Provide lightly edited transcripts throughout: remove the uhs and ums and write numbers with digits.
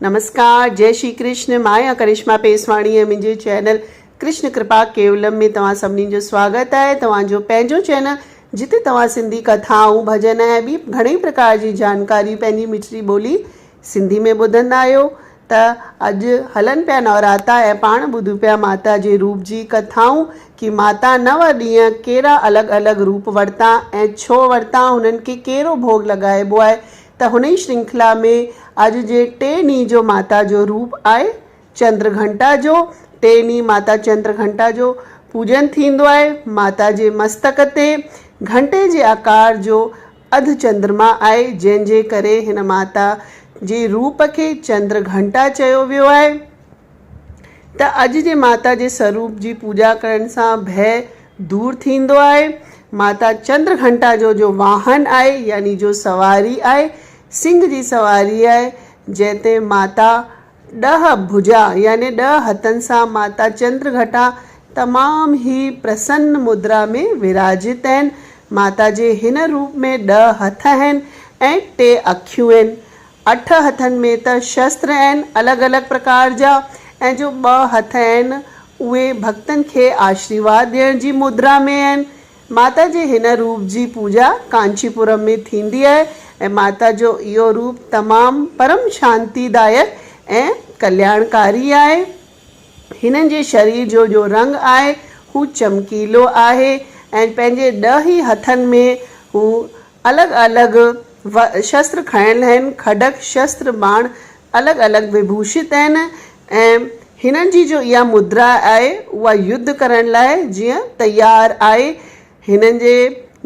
نمسڪار جئي شري ڪرشن مان آهيان ڪرشما پيسواڻي ۽ منهنجي چينل ڪرشن ڪرپا ڪيولم ۾ توهان سڀني جو سواگت آهي توهان جو پنهنجو چينل جتي توهان سنڌي ڪٿائون ڀڄن ۽ ٻي گهڻي پرڪار جي جانڪاري پنهنجي مٺڙي ٻولي سنڌي ۾ ٻڌندا آهيو ته اڄ هلن پيا نوراتا ۽ پاڻ ٻڌون پيا ماتا جي روپ جي ڪٿائون ڪي ماتا نو ڏينهن ڪهڙا الڳ الڳ روپ ورتا ۽ ڇو ورتا هنن کي ڪهڙو ڀوڳ لڳائبو آهي ته هن ئي شرنکلا ۾ اڄ جي ٽئين ڏينهن جو ماتا جو روپ آهي چندر گهنٽا جو. ٽئين ڏينهن ماتا چندر گهنٽا جو پوڄن ٿيندو آهي. ماتا جي مستڪ تي گهنٽي جي آڪار جو اڌ چندرما آهي، جنهن جي ڪري هن ماتا جي روپ کي چندر گهنٽا چيو ويو آهي. ته اڄ جي ماتا جي سروپ جي پوڄا ڪرڻ سان ڀئه دور ٿيندو آهي. ماتا چندر گهنٽا جو جو واهن آهي يعني جو سواري آهي، سنگهه جي سواري آهي، جنهن تي ماتا ڏهه ڀجا يعني ڏهه هٿن سان ماتا چندر گهٽا تمام ئي پرسن مدرا ۾ وراجت آهن. ماتا جي هن روپ ۾ ڏهه هٿ آهن ۽ ٽي اکيون آهن. اٺ هٿن ۾ ته شستر آهن الڳ الڳ پرڪار جا ۽ جو ٻه هٿ آهن اهي ڀڳتن کي آشريواد ڏيڻ جي مدرا ۾ آهن. ماتا جي هن روپ جي پوڄا ڪانچيپورم ۾ ٿيندي آهي ۽ ماتا جو اهو روپ تمام پرم شانتي دائڪ ۽ ڪلياڻڪاري آهي. هنن جي شرير جو جو رنگ آهي هو چمڪيلو آهي ۽ پنهنجي ڏهه ئي هٿن ۾ هو الڳ الڳ شستر کڻيل آهن، کڙڪ، شستر، ٻاڻ الڳ الڳ وڀوشت آهن ۽ هنن جي جو اها مدرا آهي اها يڌ ڪرڻ لاء جيئن تيار آهي. هنن جي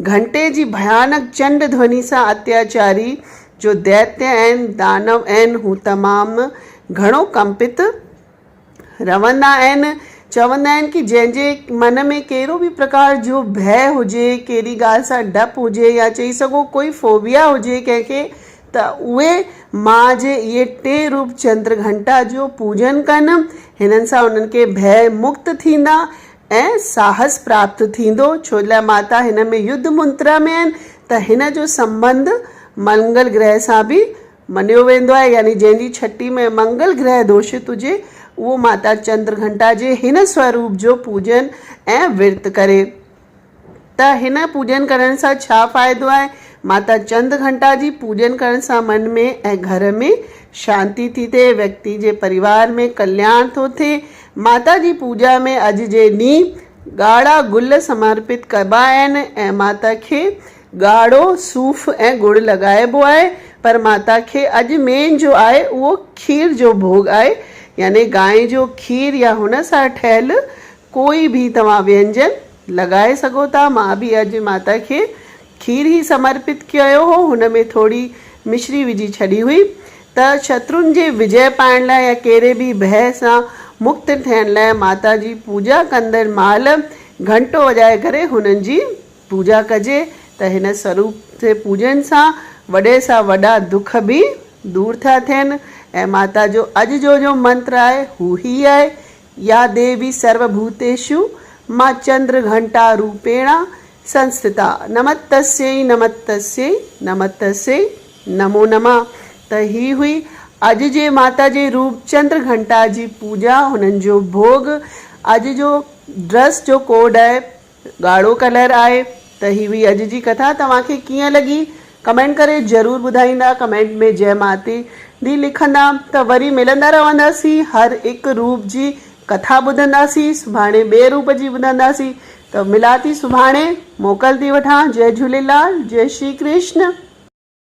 گهنٽي جي ڀيانڪ چنڊ ڌوني سان اتياچاري جو دئتي آهن، دانو آهن، هو تمام گهڻو ڪمپت روندا آهن، چوندا آهن ڪي جنهن جي من ۾ ڪهڙو به پرڪار جو ڀئه هجي، ڪهڙي ڳالهه سان ڊپ هجي يا چئي سگهو ڪوئي فوبيا هجي ڪنهن کي ته اهي ماء جي اهي ٽي روپ چندر گهنٽا جو پوڄن ڪن، هنن سان انهن کي ڀئه مڪت ٿيندا ۽ ساهس پراپت ٿيندو، ڇو لاء ماتا هن ۾ يڌ منترا ۾ آهن ته هن جو سنٻنڌ منگل گرهه سان به مڃيو ويندو آهي يعني جنهن جي ڇٽي ۾ منگل گرهه دوشت هجي اهو ماتا چندر گهنٽا جي هن سوروپ جو پوڄن ۽ ورت ڪري ته هن پوڄن ڪرڻ سان ڇا فائدو آهي؟ ماتا چند گهنٽا جي پوڄن ڪرڻ سان من ۾ ۽ گهر ۾ شانتي ٿي ٿئي، ويڪتي جي پريوار ۾ ڪلياڻ ٿو ٿئي. ماتا جي پوڄا ۾ اڄ جي ڏينهن ڳاڙها گل سمرپت ڪبا آهن ۽ ماتا کي ڳاڙهو صوف ۽ ڳڙ لڳائبو آهي پر ماتا کي اڄ مين جو آهي اهو کير جو ڀوڳ آهي يعني گانء جو کير يا هن سان ٺهيل ڪوئي به توهان وينجن لڳائي سگهو ٿا مان به اڄ ماتا کي کير ئي سمرپت ڪيو هو هن ۾ ٿوري مشري وجهي ڇڏي هئي ته شترن جي وجئه پائڻ لاء يا ڪهڙي به ڀئه سان مڪت ٿيڻ لاء ماتا جي پوڄا ڪندڙ مهل گهنٽو وڄائي ڪري هنن جي پوڄا ڪجي ته هن سروپ تي پوڄڻ سان وڏي سان وڏا دک به دور ٿا ٿين ۽ ماتا جو اڄ جو جو منتر آهي هو هي آهي، يا ديوي سرو ڀوتيشو ما چندر گهنٽا روپيڻا سنسٿتا نمتسيئي نمتسيئي نمتسيئي نمو نمه ته هي هئي اڄ جي ماتا جي روپ چندر گهنٽا جي پوڄا هنن جو ڀوڳ اڄ جو ڊرس جو ڪوڊ آهي ڳاڙهو ڪلر آهي ته هي هئي اڄ جي ڪٿا توهان کي ڪيئن لڳي ڪمينٽ ڪري ضرور ٻڌائيندا ڪمينٽ ۾ جئه ماتي the لکندا ته وري ملندا رهنداسين هر هڪ روپ جي ڪٿا ٻڌنداسين سڀاڻي ٻئي روپ جي ٻڌنداسين ته ملان ٿي سڀاڻي موڪل ٿي وٺان جئه جهوليلال جئه شري ڪرشن.